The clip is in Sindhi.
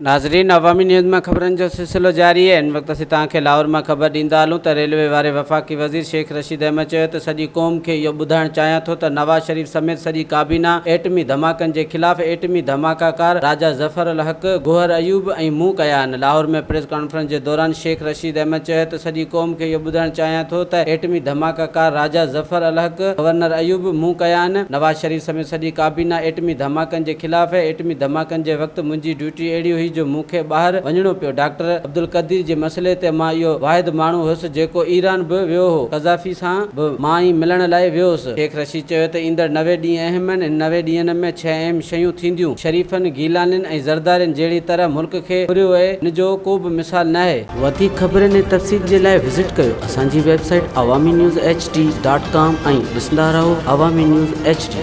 ناظرين عوامي نيوز مان خبرن جو سلسلو جاري آهي هن وقت اسين توهان کي لاهور مان خبر ڏيندا هلون ته ريلوي واري وفاقي وزير شيخ رشيد احمد چيو ته سڄي قوم کي اهو ٻڌائڻ چاهيان ٿو ته نواز شريف سميت سڄي ڪابينا ايٽمي ڌماڪن جي خلاف ايٽمي ڌماڪا ڪار راجا ظفر الحق، گوهر ايوب ۽ مون ڪيا آهن. لاهور ۾ پريس ڪانفرنس جي دوران شيخ رشيد احمد چيو ته سڄي قوم کي اهو ٻڌائڻ چاهيان ٿو ته ايٽمي ڌماڪا ڪار راجا ظفر الحق، گورنر ايوب، مون ڪيا آهن. نواز شريف سميت سڄي ڪابينا ايٽمي ڌماڪن جي خلاف آهي. ايٽمي ڌماڪن جي وقت منهنجي ڊيوٽي اهڙي هئي جو مون کي ٻاهر وڃڻو پيو. ڊاڪٽر عبدالقدير جي مسئلي تي مان اهو واحد ماڻهو هيس جيڪو ايران به ويو هو. قذافي سان به مان ئي ملڻ لاء ويو هوس. شيخ رشيد چيو ته ايندڙ 90 ڏينهن اهم آهن، ان 90 ڏينهن ۾ ڇهه اهم شيون ٿينديون. شريفن، گيلانين ۽ زردارين جهڙي طرح ملڪ کي ڦريو اهي ان جو ڪو به مثال ناهي. وڌيڪ خبرن ۽ تفصيل جي لاء وزٽ ڪيو اسان جي website Awami news H D dot com ۽ ڏسندا رهو عوامي نيوز ايڇ ڊي.